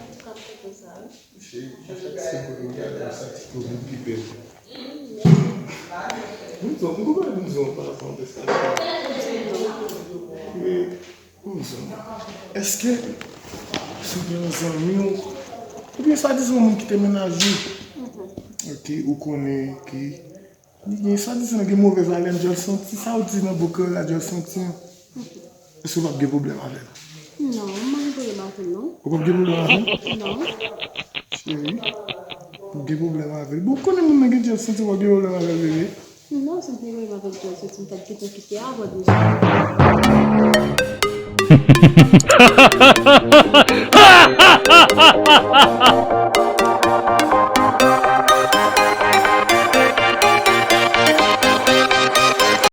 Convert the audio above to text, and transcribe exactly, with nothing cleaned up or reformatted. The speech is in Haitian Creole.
Antouka, m kontan sa, wi. Cheri, a chak segonn m gade w, sa ti koze m pi bèl. Wi, m konprann, m konprann pa rapò a sa. Men, Ozan, èske si w gen yon zanmi w, oubyen swadizan yon moun ki te mennaj ou, ok, ou konnen ke li gen swadizan gen movèz alèn, Djòl santi sa w di nan bouke w la, Djòl santi an, èske w p ap gen pwoblèm avè l? Non, m pa gen pwoblèm avè l, non. Ou p ap gen pwoblèm avè l? Non. Cheri, ou gen pwoblèm avè l. Bon, ou konnen moun nan gen Djòl santi, ou p ap gen pwoblèm avè l, bebe. Non, si m te renmen avèk Djòl santi, m t ap gentan kite avan deja.